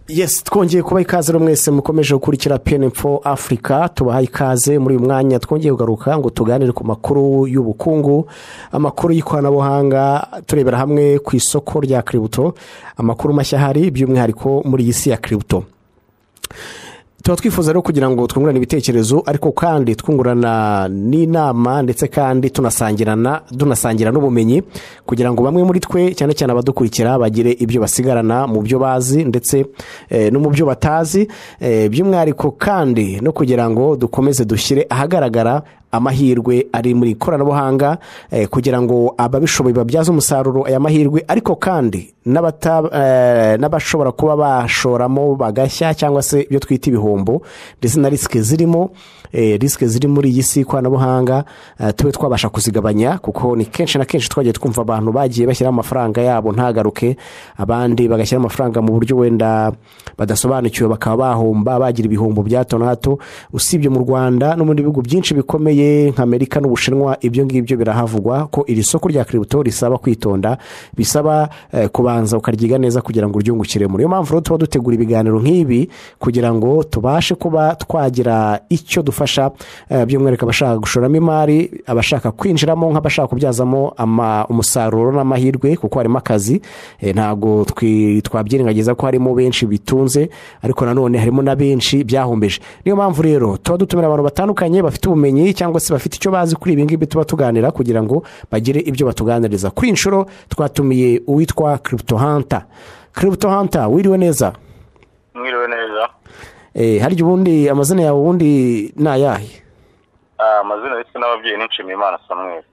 Yes, twongeye kuba ikaze rero mwese mukomeje gukurikira PNFO Africa. Tubahaye ikaze muri uyu mwanya, twongeye kugaruka ngo tuganire ku makuru y'ubukungu, amakuru y'ikoranabuhanga, turebera hamwe ku isoko rya crypto, amakuru mashya ahari by'umwihariko muri iyi si ya crypto. Tuba twifuza rero kugira ngo twungurane ibitekerezo, ariko kandi twungurana n'inama, ndetse kandi tunasangira n'ubumenyi, kugira ngo bamwe muri twe, cyane cyane abadukurikira, bagire ibyo basigarana mu byo bazi ndetse no mu byo batazi, by'umwihariko kandi no kugira ngo dukomeze dushyire ahagaragara amahirwe ari muri ikoranabuhanga, kugira ngo ababishoboye babyaze umusaruro aya mahirwe, ariko kandi n'abashobora kuba bashoramo bagashya, cyangwa se ibyo twita ibihombo, ndetse na risque zirimo, risque ziri muri iyi si y'ikoranabuhanga, tube twabasha kuzigabanya, kuko ni kenshi na kenshi twagiye twumva abantu bagiye bashyiraho amafaranga yabo ntagaruke, abandi bagashyira amafaranga mu buryo wenda badasobanukiwe bakaba bahomba, bagira ibihombo bya hato na hato. Usibye mu Rwanda, no mu bindi bihugu byinshi bikomeye nka Amerika n'Ubushinwa, ibyo ngibyo birahavugwa ko iri soko rya crypto risaba kwitonda, bisaba kubanza ukaryiga neza kugira ngo uryungukiremo. Niyo mpamvu rero tuba dutegura ibiganiro nk'ibi kugira ngo tubashe kuba twagira icyo dufasha, by'umwihariko abashaka gushoramo imari, abashaka kwinjiramo, nk'abashaka kubyazamo umusaruro n'amahirwe, kuko harimo akazi. Ntabwo twabyirengagiza ko harimo benshi bitunze, ariko nanone harimo na benshi byahombeje. Niyo mpamvu rero tuba dutumira abantu batandukanye bafite ubumenyi cyangwa se bafite icyo bazi kuri ibi ngibi tuba tuganira, kugira ngo bagire ibyo batuganiriza. Kuri iyi nshuro twatumiye uwitwa Crypto Hunter. Crypto Hunter, wiriwe neza? Mwiriwe neza. Harya ubundi amazina yawe ubundi ni ayahe? Amazina ndetse n'ababyeyi ni Nshimiyimana Samuel.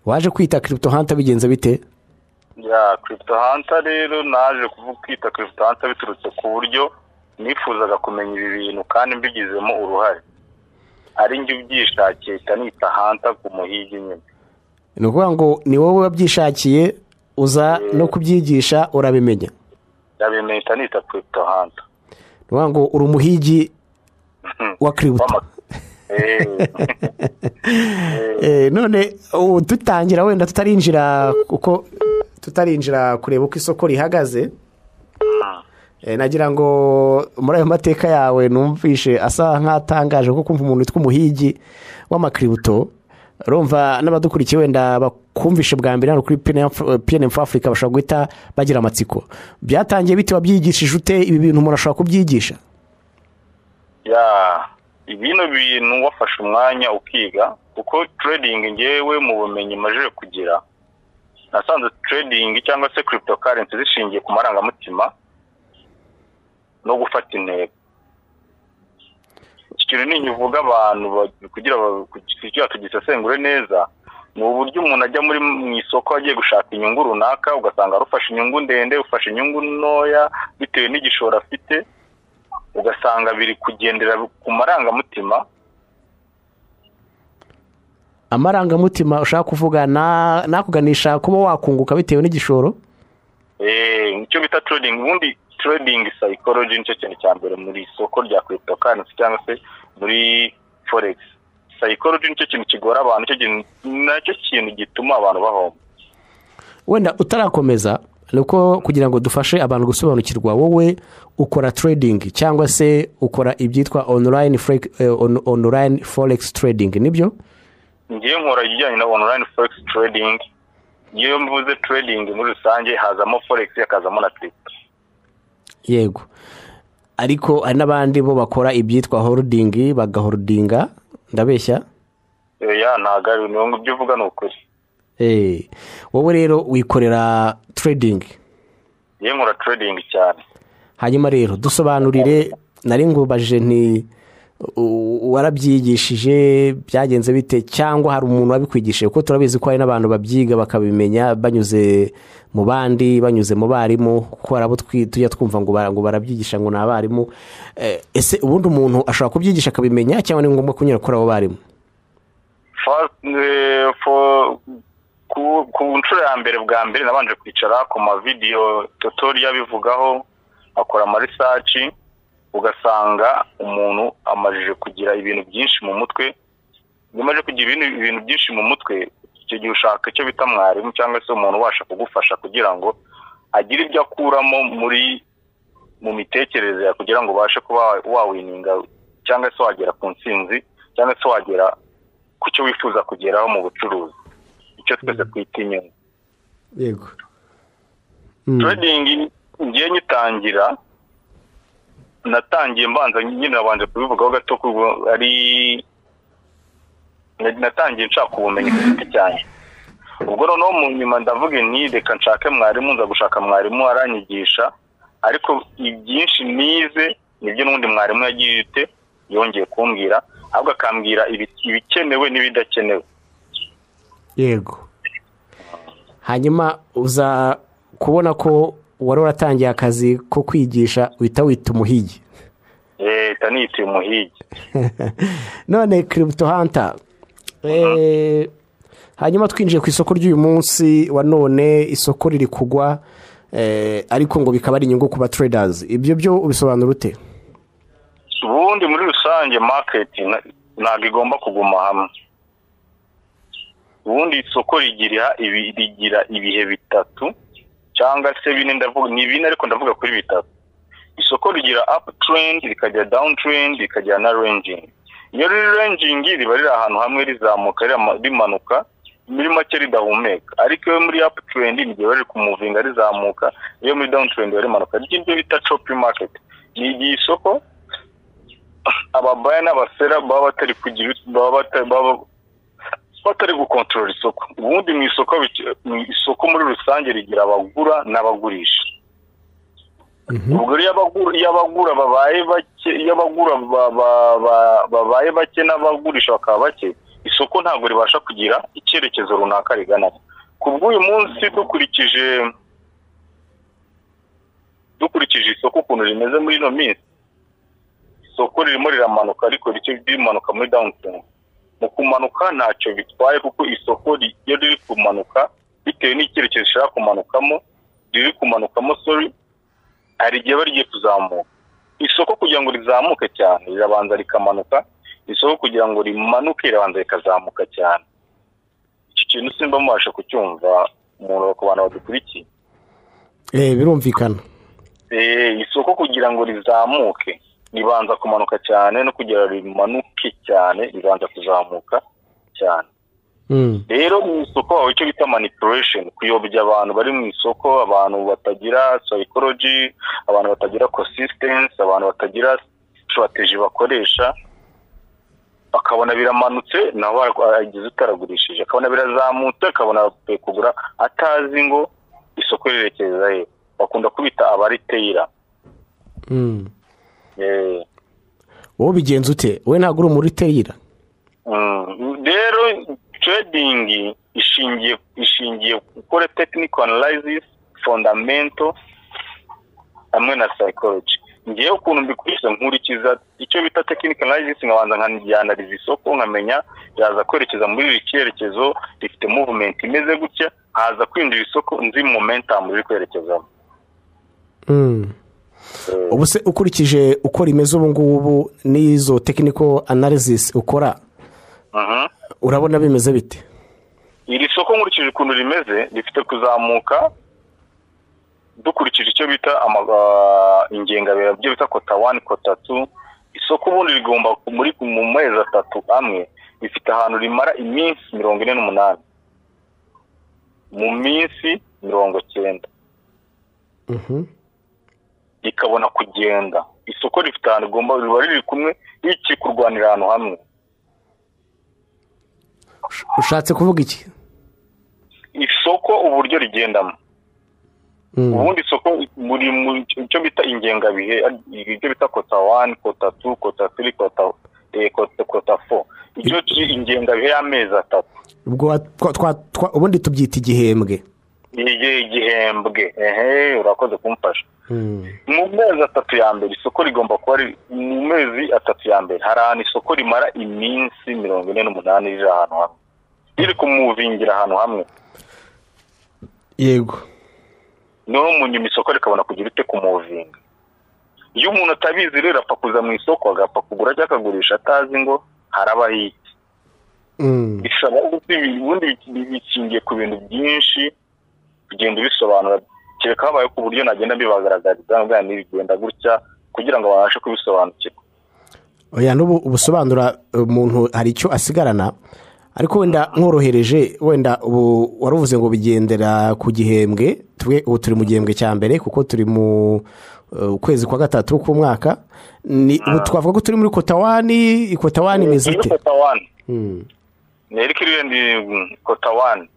Waje kwita Crypto Hunter bigenze bite? Ya, Crypto Hunter rero naje kuvuga kwita Crypto Hunter biturutse ku buryo nifuzaga kumenya ibi bintu kandi mbigizemo uruhare, ari njye ubyishakiye, ita nita Hunter ku muhigi nyine. Ni ukuvuga ngo ni wowe wabyishakiye, uza no kubyigisha, urabimenya. Ndabimenya, ita nita Crypto Hunter. Ni ukuvuga ngo uri umuhigi wa crypto. None ubu dutangira, wenda tutarinjira, kuko tutarinjira kureba uko isoko rihagaze, nagira ngo muri ayo mateka yawe numvishe asa nk'atangaje, kuko kumva umuntu witwa umuhigi w'ama crypto, urumva n'abadukurikiye wenda bakumvishe bwa mbere hano kuri PNF Africa bashobora guhita bagira amatsiko. Byatangiye bite? Wabyigishije ute? Ibi bintu umuntu ashobora kubyigisha? Ya, bino bintu wafashe umwanya ukiga, kuko trading, ngewe mu bumenyi majije kugira, nasanze trading cyangwa se cryptocurrency zishingiye ku marangamutima no gufata intego. Iki kintu ninkivuga abantu kugira tugisesengure neza, ni uburyo umuntu ajya muri mu isoko agiye gushaka inyungu runaka, ugasanga arufashe inyungu ndende, ufashe inyungu ntoya bitewe n'igishoro afite, ugasanga biri kugendera ku marangamutima. Amarangamutima ushaka kuvuga nakuganisha kuba wakunguka bitewe n'igishoro? Icyo bita trading, ubundi trading psychology nicyo kintu cya mbere muri isoko rya cryptocurrency cyangwa se muri forex. Psychology nicyo kintu kigora abantu, nicyo kintu, nacyo kintu gituma abantu bahomba. Wenda utarakomeza, ni uko kugira ngo dufashe abantu gusobanukirwa, wowe ukora trading cyangwa se ukora ibyitwa online forex trading, nibyo? Ngiye nkora ibijyanye na online forex trading. Iyo mvuze trading muri rusange hazamo forex, hakazamo na crypto. Yego, ariko hari n'abandi bo bakora ibyitwa holding, bagaholdinga, ndabeshya? Ya, ntabwo ari ibyo uvuga ni ukuri. Wowe rero wikorera trading? Ngiye nkora trading cyane. Hanyuma rero dusobanurire, nari ngubajije nti warabyigishije, byagenze bite, cyangwa hari umuntu wabikwigishije? Kuko turabizi ko hari n'abantu babyiga bakabimenya banyuze mu bandi, banyuze mu barimu, kuko hari abo tujya twumva ngo barabyigisha, ngo ni abarimu. Ese ubundi umuntu ashobora kubyigisha akabimenya, cyangwa ni ngombwa kunyura kuri abo barimu? Ku nshuro ya mbere, bwa mbere nabanje kwicara ku ma video tutorial abivugaho, akora ama research, ugasanga umuntu amajije kugira ibintu byinshi mu mutwe. Iyo umaze kugira ibintu byinshi mu mutwe, icyo gihe ushaka icyo bita mwarimu cyangwa se umuntu ubasha kugufasha kugira ngo agire ibyo akuramo muri Mu mitekerereze yawe kugira ngo ubashe kuba wawininga cyangwa se wagera ku ntsinzi cyangwa se wagera ku cyo wifuza kugeraho mu bucuruzi, icyo twese twita inyungu. Trading ngiye nyitangira, natangiye mbanza nyine, nabanje kubivugaho gato ko ari natangiye nshaka ubumenyi ku giti cyanjye. Ubwo noneho mu nyuma ndavuga nti: "Reka nshake mwarimu." Nza gushaka mwarimu, aranyigisha, ariko ibyinshi nize nibyo n'ubundi mwarimu yagiye ute yongeye kumbwira, ahubwo akambwira ibikenewe n'ibidakenewe. Yego, hanyuma uza kubona ko wari waratangiye akazi ko kwigisha, uhita wita umuhigi. Leta niyituye umuhigi. None Crypto Hunter, hanyuma twinjiye ku isoko ry'uyu munsi wa none, isoko riri kugwa, ariko ngo bikaba ari inyungu ku ba traders. Ibyo byo ubisobanura ute? Ubundi muri rusange market ntabwo igomba kuguma hamwe. Ubundi isoko rigira ibihe bitatu cyangwa se bine. Ndavuga ni bine, ariko ndavuga kuri bitatu. Isoko rigira up trend, rikajya down trend, rikajya na ranging. Iyo riri ranging, riba riri ahantu hamwe, rizamuka, rimanuka, muri make ridahumeka. Ariko iyo muri up trend ni igihe riri kumuvinga rizamuka, iyo muri down trend riba rimanuka. Ibyo bita choppy market ni igihe isoko ababuyer n'abaseller baba batari kugira, baba batari gukontorora isoko. Ubundi mu isoko muri rusange rigira abagura n'abagurisha. Ubwo rero iyo abagura babaye bake, iyo abagura babaye bake n'abagurisha bakaba bake, isoko ntabwo ribasha kugira icyerekezo runaka riganamo. Ku bw'uyu munsi, dukurikije isoko ukuntu rimeze muri ino minsi, isoko ririmo riramanuka, ariko ricyo rimanuka muri downtrend. Mu kumanuka ntacyo bitwaye, kuko isoko iyo riri kumanuka bitewe n'icyerekezo rishaka kumanukamo, riri kumanukamo, sorry, hari igihe riba rigiye kuzamuka. Isoko kugira ngo rizamuke cyane rirabanza rikamanuka, isoko kugira ngo rimanuke rirabanza rikazamuka cyane. Iki kintu simba mubasha kucyumva umuntu ku bantu badukurikiye. Birumvikana. Isoko kugira ngo rizamuke ribanza kumanuka cyane, no kugira rimanuke cyane ribanza kuzamuka cyane. Rero mu isoko haba icyo bita manipulation, kuyobya abantu bari mu isoko, abantu batagira psychology, abantu batagira consistency, abantu batagira strategy bakoresha. Akabona biramanutse, nawe agize utaragurishije, akabona birazamutse, akabona apfuye kugura atazi ngo isoko rirekeza he. Bakunda kubita abaretailer. Wowe ubigenza ute? Wowe ntabwo uri umuretailer. Rero trading ishingiye gukora technical analysis, fundamental hamwe na psychology. Ngewe ukuntu mbikurikiza, nkurikiza icyo bita technical analysis, nkabanza nkanyanaliza isoko, nkamenya yaza kwerekeza muri iri cyerekezo, rifite movement imeze gutya, nkaza kwinjira isoko nzi momentum riri kwerekezamo. Ubu se ukurikije uko rimeze ubu ngubu n'izo technical analysis ukora, urabona bimeze bite? Iri soko nkurikije ukuntu rimeze rifite kuzamuka, dukurikije icyo bita ingengabihe, byo bita quarter one, quarter two. Isoko ubundi rigomba muri mu mezi 3 amwe rifite ahantu rimara iminsi 48 mu minsi 90, rikabona kugenda. Isoko rifite ahantu rigomba riba riri kumwe, rikiri kurwanira ahantu hamwe. Ushatse kuvuga iki? Isoko uburyo rigendamo, ubundi isoko muri mu icyo bita ingengabihe, ibyo bita quarter one, quarter two, quarter three, quarter four, icyo ingengabihe y'amezi 3. Ubwo ubundi tubyita igihembwe. Igihembwe, ehe, urakoze kumfasha. Mu mezi 3 ya mbere isoko rigomba kuba mu mezi 3 ya mbere hari ahantu isoko rimara iminsi 48 riri ahantu hamwe, riri kumuvingira ahantu hamwe. Noneho mu nyuma isoko rikabona kugira ute kumuvinga. Iyo umuntu atabizi rero apfa kuza mu isoko, agapfa kugura cyangwa akagurisha atazi ngo harabaho iki. Bisaba ubundi bishingiye ku bintu byinshi, kugenda ubisobanura. Kereka habaye ku buryo nagenda mbibagaragariza bwa bigenda gutya kugira ngo babashe kubisobanukirwa. Oya, n'ubu ubusobanura umuntu hari icyo asigarana, ariko wenda nkorohereje, wenda ubu waruvuze ngo bigendera ku gihembwe, twe ubu turi mu gihembwe cya mbere kuko turi mu kwezi kwa gatatu k'umwaka. Ni ubu twavuga ko turi muri quarter one. Quarter one imeze Muri ite? Quarter one ni iri kuri quarter one.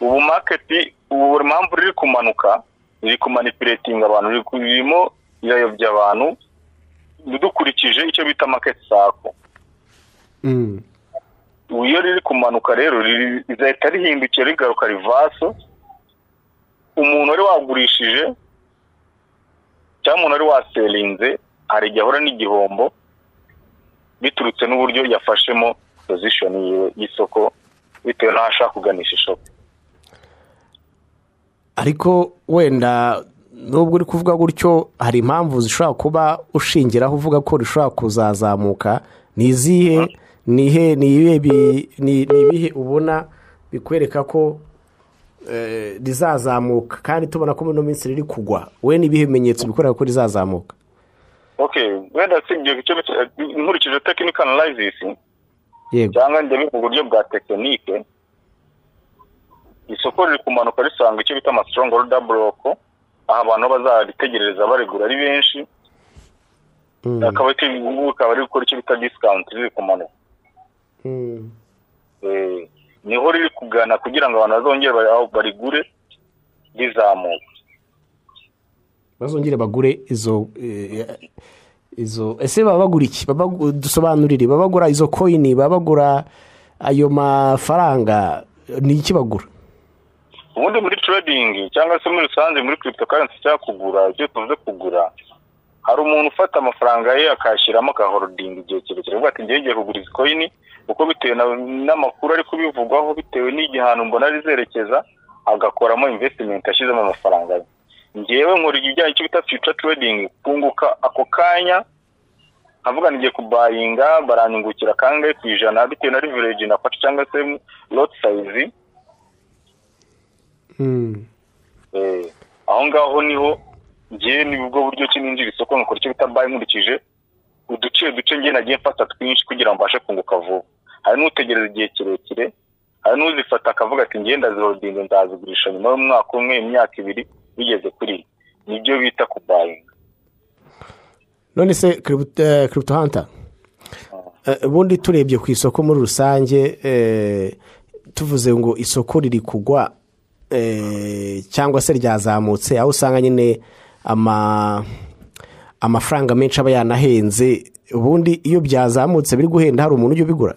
Ubu market, ubu buri mpamvu riri kumanuka, riri kumanipulatinga abantu, ririmo irayobya abantu dukurikije icyo bita market cycle. Ubu iyo riri kumanuka rero, rizahita rihindukira rigaruka reverse. Umuntu wari wagurishije cyangwa umuntu wari wasellinze, hari igihe ahura n'igihombo biturutse n'uburyo yafashemo position yiwe y'isoko, bitewe n'aho ashaka kuganisha isoko. Ariko wenda nubwo uri kuvuga gutyo, hari impamvu zishobora kuba ushingiraho uvuga ko rishobora kuzazamuka. Ni izihe? Ni ibihe ubona bikwereka ko rizazamuka, kandi tubona ko muri ino minsi riri kugwa? We ni ibihe bimenyetso bikwereka ko rizazamuka? Okay, wenda si ibyo, icyo nkurikije technical analysis cyangwa njya mu buryo bwa technique, isoko riri kumanuka risanga icyo bita ama strong order block, aho abantu bazaritegerereza barigura ari benshi. Akaba ubu rikaba riri gukora icyo bita discount, riri kumanuka. Niho riri kugana kugira ngo abantu bazongere aho barigure rizamuka. Bazongere bagure izo. Ese baba bagura iki? Dusobanurire, baba bagura izo coin, baba bagura ayo mafaranga, ni iki bagura? Ubundi muri trading cyangwa se muri rusange muri cryptocurrency, cyangwa kugura, icyo tuvuze kugura, hari umuntu ufata amafaranga ye akayashyiramo, akaholdinga igihe kirekire, avuga ati: "Ngiye ngiye kugura izi coin kuko bitewe n'amakuru ari kubivugwaho, bitewe n'igihano mbona rizerekeza," agakoramo investment ashyizemo amafaranga ye. Ngewe nkora ibijyanye icyo bita future trading, kunguka ako kanya, nkavuga ngiye kubuyinga, baranyungukira kangahe ku ijana bitewe na leverage nafashe cyangwa se lot size. Aho ngaho niho ngewe, ni bwo buryo ki ninjira isoko, nkakora icyo bita buy nkurikije uduce duce ngewe nagiye mfata twinshi kugira ngo mbashe kunguka vuba. Hari n'utegereza igihe kirekire, hari n'uzifata akavuga ati: "Ngewe ndaziholdinga, nzazigurisha nyuma y'umwaka umwe, imyaka 2, bigeze kuri iyi." Nibyo bita kubuyinga. None se Crypto Hunter, ubundi turebye ku isoko muri rusange, tuvuze ngo isoko riri kugwa cyangwa se ryazamutse, aho usanga nyine amafaranga menshi aba yanahenze, ubundi iyo byazamutse biri guhenda, hari umuntu ujya ubigura?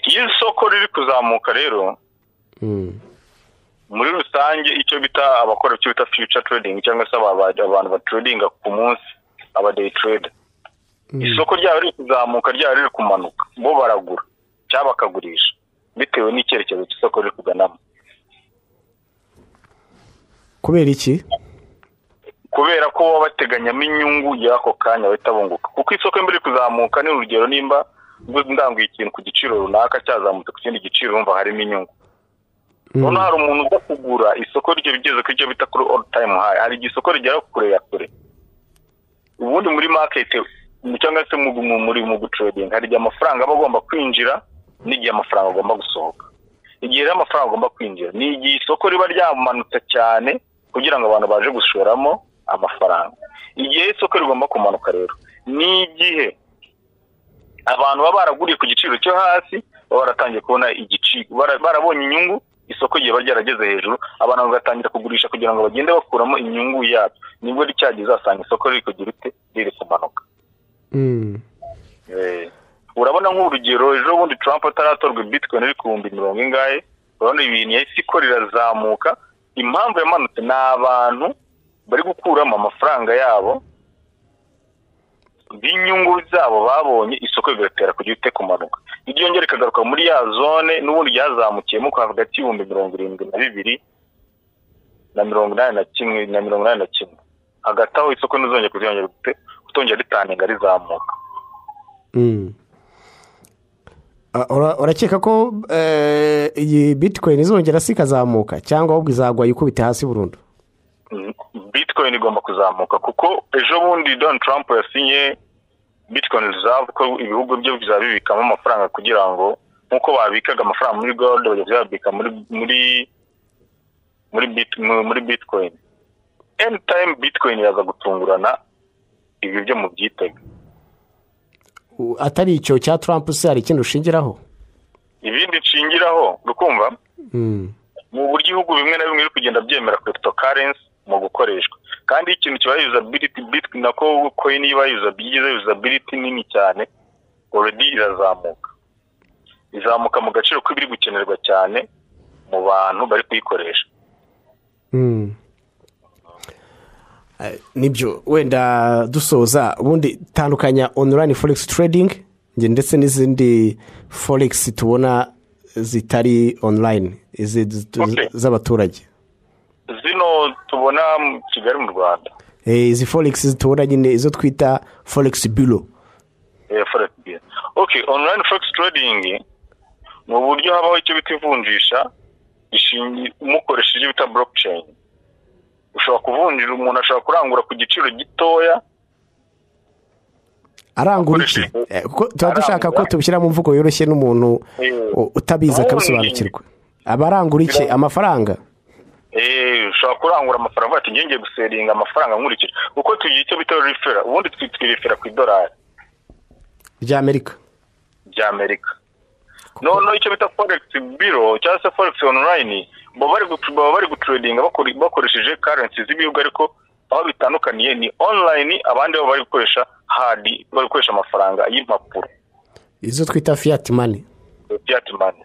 Iyo isoko riri kuzamuka rero, muri rusange icyo bita abakora icyo bita future trading cyangwa se abantu batradinga ku munsi, aba day trader, isoko ryaba riri kuzamuka, ryaba riri kumanuka, bo baragura cyangwa bakagurisha bitewe n'icyerekezo cy'isoko riri kuganamo. Kubera iki? Kubera ko baba bateganyamo inyungu y'ako kanya bahita bunguka, kuko isoko riri kuzamuka, ni urugero, nimba ndanguye ikintu ku giciro runaka cyazamutse ku kindi giciro, urumva harimo inyungu. Noneho hari umuntu uza kugura isoko ryo rigeze ku icyo bita kuri all time high. Hari igihe isoko rigera kure ya kure. Ubundi muri market cyangwa se mu gutrading, hari igihe amafaranga aba agomba kwinjira n'igihe amafaranga agomba gusohoka. Igihe rero amafaranga agomba kwinjira ni igihe isoko riba ryamanutse cyane kugira ngo abantu baje gushoramo amafaranga. Igihe isoko rigomba kumanuka rero ni igihe abantu baba baraguriye ku giciro cyo hasi, baba baratangiye kubona igiciro, barabonye inyungu, isoko igihe ryarageze hejuru, abantu bagatangira kugurisha kugira ngo bagende bakuramo inyungu yabyo. Nibwo cyagiye uzasanga isoko riri kugira ute? Riri kumanuka. Urabona nk'urugero, ejo bundi Trump ataratorwa, Bitcoin iri ku bihumbi mirongo ingahe. Urabona ibintu yahise ikora, irazamuka. Impamvu yamanutse ni abantu bari gukuramo amafaranga yabo b'inyungu zabo babonye, isoko bigatera kugira ute? Kumanuka. Iryo rikagaruka muri ya zone n'ubundi ryazamukiyemo hagati y'72,000 na 81 na 81. Hagati aho isoko ntizongera kuzongera kutongera ritaninga rizamuka. Urakeka ko iyi Bitcoin izongera se ikazamuka, cyangwa ahubwo izagwa yikubite hasi burundu? Bitcoin igomba kuzamuka, kuko ejo bundi Donald Trump yasinye Bitcoin Reserve, ko ibihugu bye bizabibikamo amafaranga, kugira ngo nk'uko babikaga amafaranga muri gold, bajya kuyabika muri Bitcoin. Anytime Bitcoin yaza gutungurana, ibi byo mu byitega. Atari icyo cya Trump se, hari ikindi ushingiraho? Ibindi nshingiraho, urukumva, mu buryo ibihugu bimwe na bimwe biri kugenda byemera cryptocurrency mu gukoreshwa. Kandi iyo ikintu kibaye usability, bitcoin nako coin iba usability, usability nini cyane, already irazamuka, izamuka mu gaciro k'ibiri gukenerwa cyane mu bantu bari kuyikoresha. Nibyo. Wenda dusoza, ubundi tandukanya online forex trading ndetse n'izindi forex tubona zitari online, izi z'abaturage. Zino tubona mu Kigali, mu Rwanda? Izi forex tubona nyine, izo twita forex bureau. Forex bureau, okay. Online forex trading ni uburyo habaho icyo bita ivunjisha mukoresheje ibyo bita blockchain. Ushobora kuvunjira, umuntu ashobora kurangura ku giciro gitoya. Arangura iki? Kuko tuba dushaka ko tubishyira mu mvugo yoroshye, n'umuntu utabizi akabisobanukirwa. Aba arangura iki? Amafaranga? Ushobora kurangura amafaranga, ati ngiye gusellinga amafaranga nkurikije uko tugira icyo bita refera. Ubundi twirefera ku idolari ry'Amerika. Ry'Amerika. Noneho icyo bita forex bureau cyangwa se forex online, baba bari gutradinga bakoresheje currency z'ibihugu, ariko aho bitandukaniye ni online, abandi bo bari gukoresha hard, bari gukoresha amafaranga y'impapuro. Izo twita fiat money. Fiat money.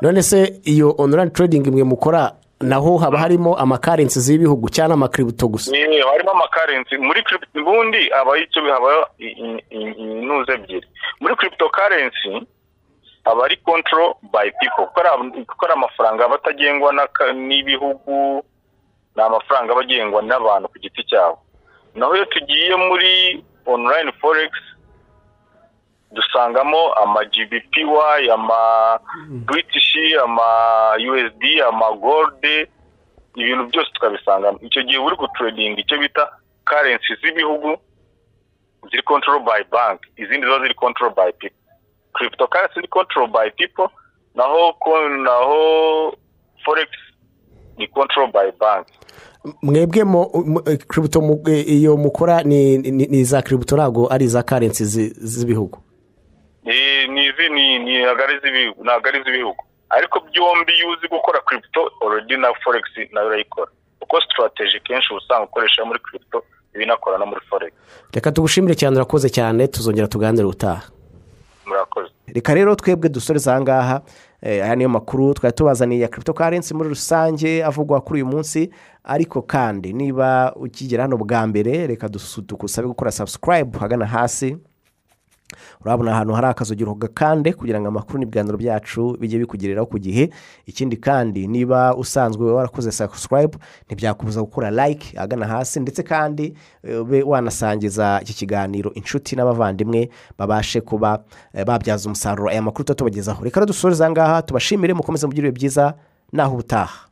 None se iyo online trading imwe mukora, naho haba harimo amacurrency z'ibihugu cyangwa amacrypto gusa? Harimo amacurrency. Muri crypto ubundi aba icyo haba inuze ebyiri. Muri cryptocurrency aba ari control by people, kuko ari amafaranga aba atagengwa n'ibihugu, ni amafaranga aba agengwa n'abantu ku giti cyabo. Naho iyo tugiye muri online forex, dusangamo ama GBPY, ama British, ama USD, ama gold, ibintu byose tukabisangamo. Icyo gihe uri gutrading icyo bita currency z'ibihugu ziri control by bank, izindi ziba ziri control by people. Cryptocurrency ni control by people, naho forex ni control by bank. Mwebwe crypto iyo mukora ni iza crypto, ntabwo ari iza currency z'ibihugu? Ni izi ni ntabwo ari iz'ibihugu, ariko byombi iyo uzi gukora crypto already, na forex nayo urayikora, kuko strategy kenshi uba usanga ukoresha muri crypto ibinakora no muri forex. Reka tugushimire cyane, urakoze cyane, tuzongera tuganire ubutaha. Murakoze. Reka rero twebwe dusoreze aha ngaha. Aya niyo makuru twari tubazaniye ya cryptocurrency muri rusange avugwa kuri uyu munsi. Ariko kandi niba ukigera hano bwa mbere, reka tugusabe gukora subscribe. Hagana hasi urabona ahantu hari akazogero gakande, kugira ngo amakuru n'ibiganiro byacu bijye bikugereraho ku gihe. Ikindi kandi, niba usanzwe warakoze subscribe, ntibyakubuza gukora like ahagana hasi, ndetse kandi ube wanasangiza iki kiganiro inshuti n'abavandimwe, babashe kuba babyaza umusaruro aya makuru tuba tubagezaho. Reka rero dusoreze aha ngaha, tubashimire, mukomeze mugire ibihe byiza, naho ubutaha.